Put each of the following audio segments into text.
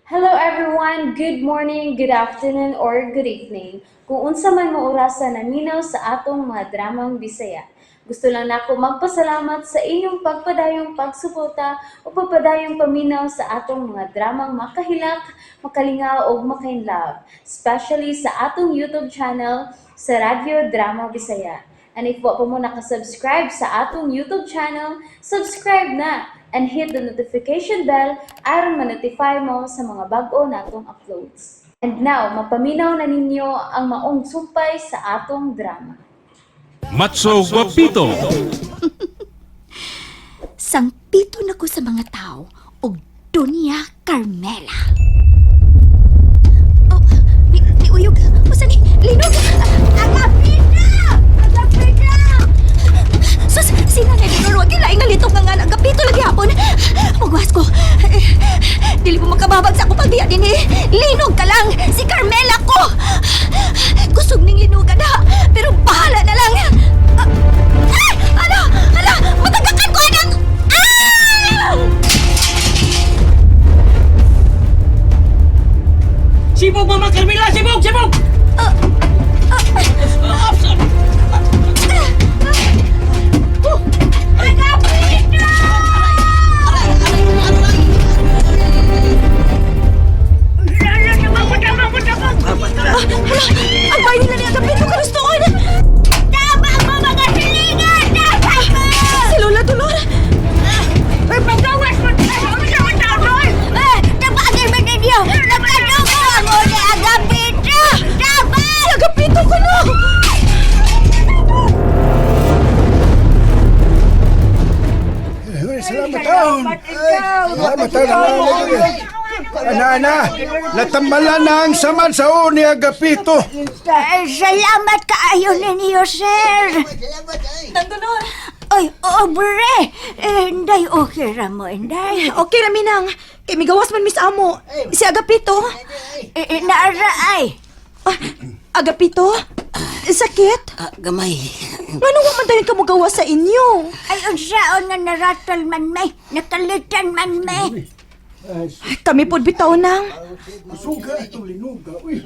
Hello everyone! Good morning, good afternoon, or good evening. Kung unsa man mo orasa naminaw sa atong mga dramang Bisaya. Gusto lang nako magpasalamat sa inyong pagpadayong pagsuporta o pagpadayong paminaw sa atong mga dramang makahilak, makalingaw ug makainlove, especially sa atong YouTube channel sa Radyo Drama Bisaya. And if wa pa mo nakasubscribe sa atong YouTube channel, subscribe na and hit the notification bell aron ma-notify mo sa mga bag-o natong uploads. And now, mapaminaw na ninyo ang maong sumpay sa atong drama. Matso Guapito. Sangpito na ko sa mga tao og Doña Carmela. Oh, ni uyog. Usa ni linog. Agapita! Agapita! Sus, sina na dinuro kila nga litok nga nga Agapito lagi hapon. Magwas ko. Eh, dili mo makababag sa akong pagbiya dinhi. Linog ka lang. Si Carmela ko. Kusog ning linugan ha. Pero bahala na lang. Ah, ay! Ala! Ala! Matagakan ko anang! Ah! Sibog, Mama Carmela! Sibog! Sibog! Hala! Ang bayo nila ni Agapito kanustoon! Tama mo mga silingan! Tama mo! Si Lola Dolor! Ay, pagawas mo! Tabagin mo ninyo! Nagkadugo ang ni Agapito! Tama! Si Agapito ko no! Ay, salamat taon. Salamat taon. Ana, ana, natambalan na ang saman sa ni Agapito. Salamat kaayo ninyo, sir. Nang Dolor! Ay, obre. Eh, Inday, okay ra mo, Inday. Okay ra minang. Kay migawas man mis amo. Si Agapito. Eh, eh, naara ay. Ah, Agapito? Sakit? Ah, gamay. Ngano wa man dayon ka mogawas sa inyo? Ay, unsaon nga naratol man may, nakalitan man may. Ay, kami pod bitaw nang. Suga itong linuga. Uy.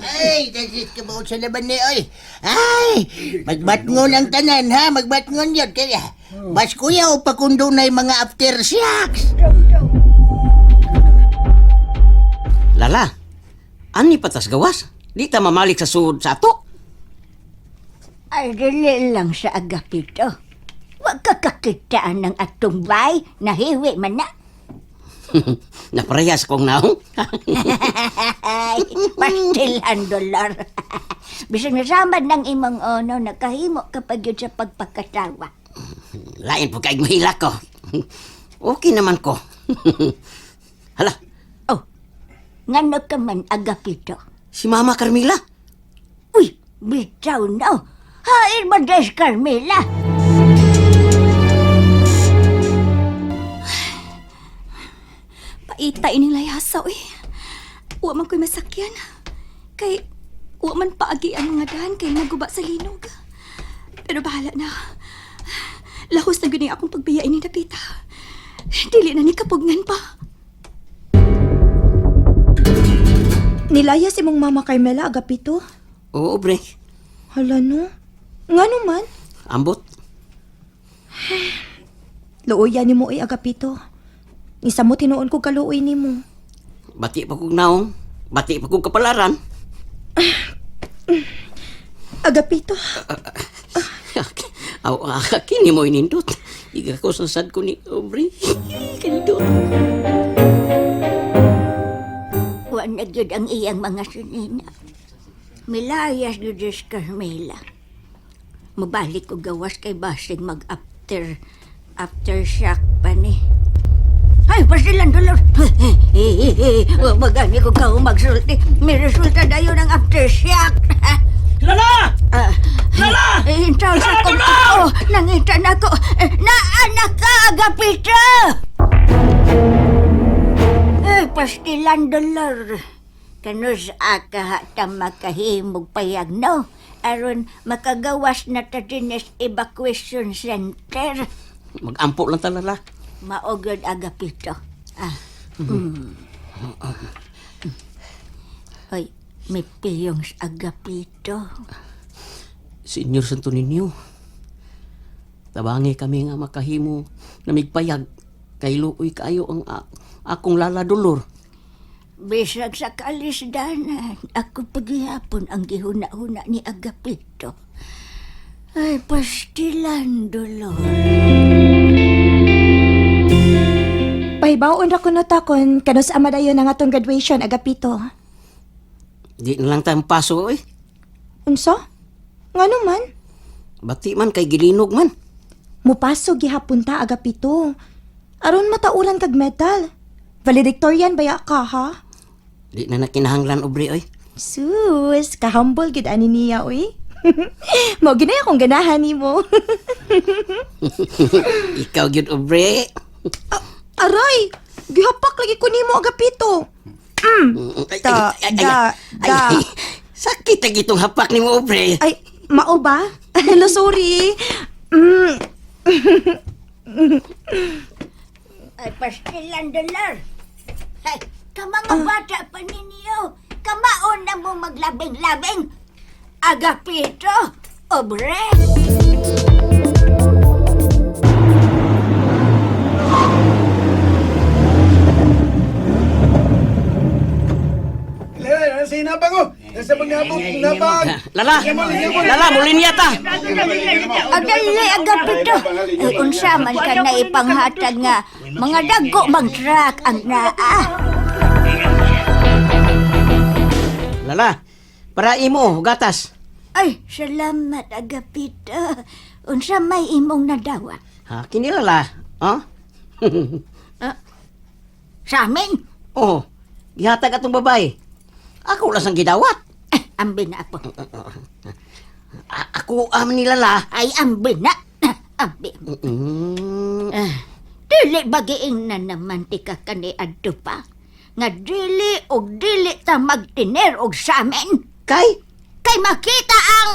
Ay, dasit ka ba sa laban ni oy? Ay, magbatngon ang tanan ha, magbatngon yun. Kaya, bas kuya o pakundo na yung mga aftershocks. Lala, ani patas gawas? Di ta mamalik sa suod sa ato. Ay, dili lang sa Agapito. Wa ka kakitaan ng atong bay, nahiwi man na. Naparehas kong naong. Ay, pastilan dolar. Bisan nasamad ng imong ono, nakahimo kapag yun sa pagpakatawa. Lain po kay mahila ko. Okay naman ko. Hala, Oh, ngano ka man, Agapito? si Mama Carmela. Uy, bitaw no. Hain ba des Carmela? Paita ining layasa, uy. Wa man ko'y masakyan. Kay, wa man paagi ang mga dahan kay naguba sa linog. Pero bahala na. Lahos na guni akong pagbiya ini dapita. Dili na ni kapugnan pa. Nilaya si mong mama Carmela, Agapito. Oo, bre. Hala no. Ngano man? Ambot. Luoyan nimo ay Agapito. Isa mo tinuon ko kaluoy nimo. Bati pa kong naong. Bati pa kong kapalaran. Agapito. Aw, ah, kini mo inindot. Iga ko sa sad ko ni Aubrey. Kanindot. Wa na gyud ang iyang mga sinina. Milayas gyud des Carmela. Mabalik ko gawas kay basig mag after aftershock pa ni. Ay, pasilan dolor. Wa magani ko ka magsulti. May resulta dayon ang aftershock. Lala! Ah, Lala! eh, Intaw sa Lala, kong dolor! oh, nangita na ko. Eh, Naanak ka, Agapito! Eh, pastilan dolor. Kanus aka ta makahimog payag no? Aron makagawas na ta dinis evacuation center. Magampo lang ta, Lala. Maogod Agapito. Ah. Ay, may piyong sa Agapito. Senyor Santo Niño, tabangi kami nga makahimo namigpayag kay luoy kaayo ang akong lala Dolor. Bisag sa kalisdanan, ako paghihapon ang gihuna-huna ni Agapito. Ay, pastilan, Dolor. Pahibaon ra ko no ta kon kanus amadayon ang atong graduation, Agapito. Di na lang tayong paso eh. Unsa? Ngano man? Bati man kay gilinog man. Mupaso gihapon ta, Agapito. Aron matauran kag medal. Valedictorian baya ka, ha? Di na nakinahanglan obre oy. Sus, kahumble gid ani niya, uy. Mao ginay akong ganahan nimo. Ikaw gyud obre. Aray, gihapak lagi ko nimo, Agapito. Ay, Da, ay, ay, da, ay, da. ay, sakit lagi itong hapak nimo obre. Ay, mao ba? Hello, sorry. Ay, pastilan, Dolor. Ay, kamanga bata pa ninyo. Kamaon na mo maglabing-labing. Agapito, obre. Sa mga nabang. Lala, lala, mulin yata. Adali, Agapito. Ay, unsa man ka na ipanghatag nga mga dagko mang truck ang naa. Lala, para imo gatas. Ay, salamat, Agapito. Unsa may imong nadawa? Ha, kini lala. Ha? Sa amin? Oh, gihatag atong babae. Ako lang sang gidawat. Eh, ambi na ako. Ako am ni lala. Ay, ambi na. Ah, ambi. Ah, dili bagiing na naman ti ka kani adto pa. Nga dili og dili ta magtiner og samin. Kay? Kay makita ang...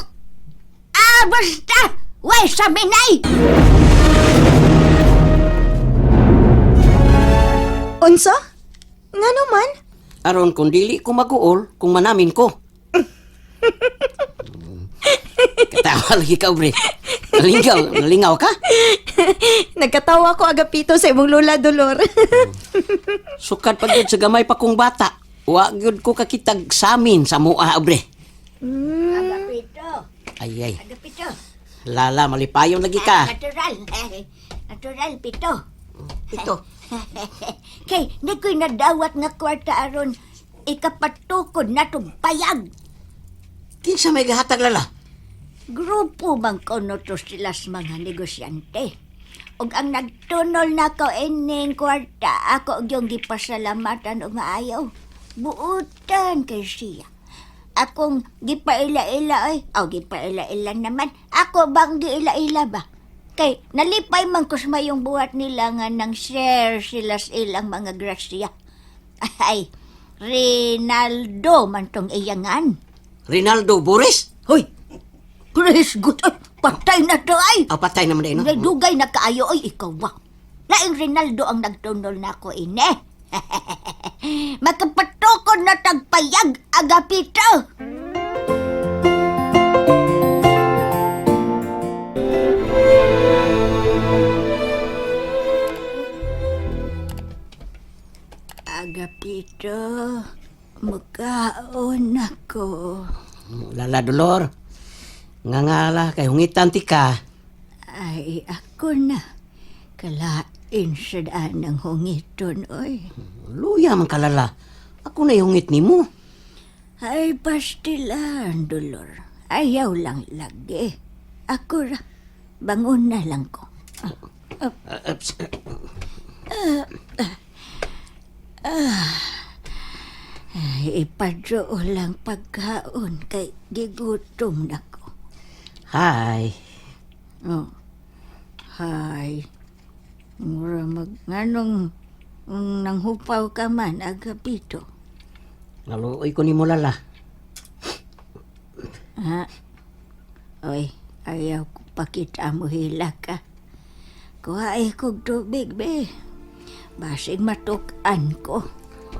Ah, basta! Way sa minay! Unsa? Ngano man? Aron kung dili ko maguol, kung manamin ko. Katawa lagi ka, obre. Nalingaw, nalingaw ka? Nagkatawa ko, Agapito, sa imong lola, Dolor. Sukad pag yun sa gamay pa kong bata. Wa gyud ko kakitag samin sa mua, obre. Agapito, Ay, ay. Agapito. Lala, malipayon lagi Ah, ka. natural. Eh, natural, pito. Ito. Kay, di ko'y nadawat nga kwarta aron ikapatukod na tong payag. Kinsa may gahatag, lala? Grupo man kuno to sila sa mga negosyante. Ug ang nagtunol nako ining kwarta, ako og yung gipasalamatan og maayo. Buutan kay siya. Akong gipaila-ila ay, aw gipaila-ila naman. Ako bang giila-ila ba? Kay nalipay man ko sa mayong buhat nila nga nang share sila sa ilang mga grasya. Ay, Rinaldo man tong iyangan. Rinaldo Boris? Hoy! Praise God! Ay, patay na to ay! Ah, patay naman na Dugay no? dugay na kaayo ay ikaw ba? Laing Rinaldo ang nagtunol na ako ine. Makapatukod na tagpayag, Agapito! Agapito, mukaon ako. Lala, Dolor. Nga nga la, kay hungitan ti ka. Ay, ako na. Kalain sa daan ng hungiton, oy. Luya man ka, lala. Ako na hungit nimo. Ay, pastilan, Dolor. Ayaw lang lagi. Ako ra. Bangon na lang ko. Ah, ups. Ay, ipadyo lang pagkaon kay gigutom na ko. Hi. Oh. Hay. Mura mag... Nganong nanghupaw ka man, Agapito. Naluoy ko nimo, lala. Ha? Oy, ayaw ko pakita mo hila ka. Kuha kog tubig, be. Basig matukan ko.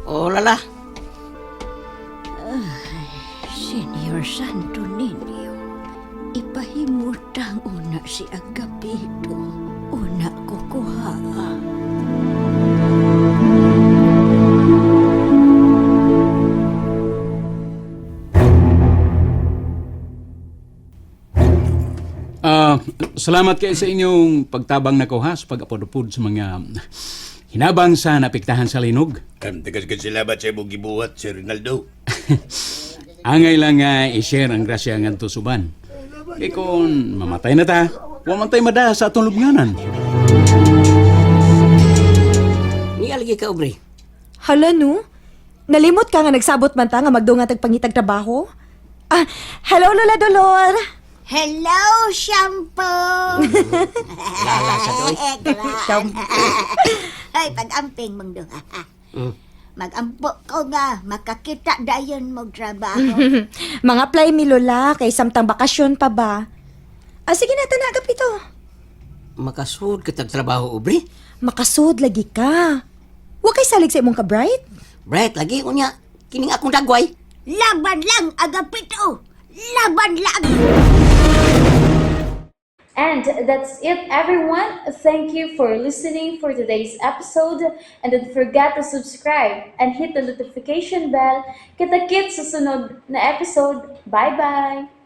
O lala. Senior Santo Niño, ipahimutang una si Agapito. Una kukuha. Ah, salamat kay sa inyong pagtabang nako ha sa pag-apod-upod sa mga hinabang sa napiktahan sa linog. Tagas salamat sa imong gibuhat, Sir Rinaldo. Angay lang nga i-share ang grasya ngadto suban. Kay kung mamatay na ta, wa man tay mada sa atong lubnganan. Ni alagi ka, Aubrey. Hala no? Nalimot ka nga nagsabot man ta nga magdunga tag pangitag trabaho? Ah, hello Lola Dolor. Hello, shampoo! Lala sa doy. Ay, pag-amping mong duha. Mag-ampo ko nga, makakita dayon mo trabaho. Mga apply mi Lola kay samtang bakasyon pa ba? Ah, sige na tanagap ito. Makasud ka tag trabaho, Aubrey. Makasud lagi ka. Wa kay salig sa imong ka-bright? Bright, lagi unya. Kining akong dagway. Laban lang, Agapito! Laban lang! And that's it, everyone. Thank you for listening for today's episode. And don't forget to subscribe and hit the notification bell. Kita-kits sa sunod na episode. Bye-bye!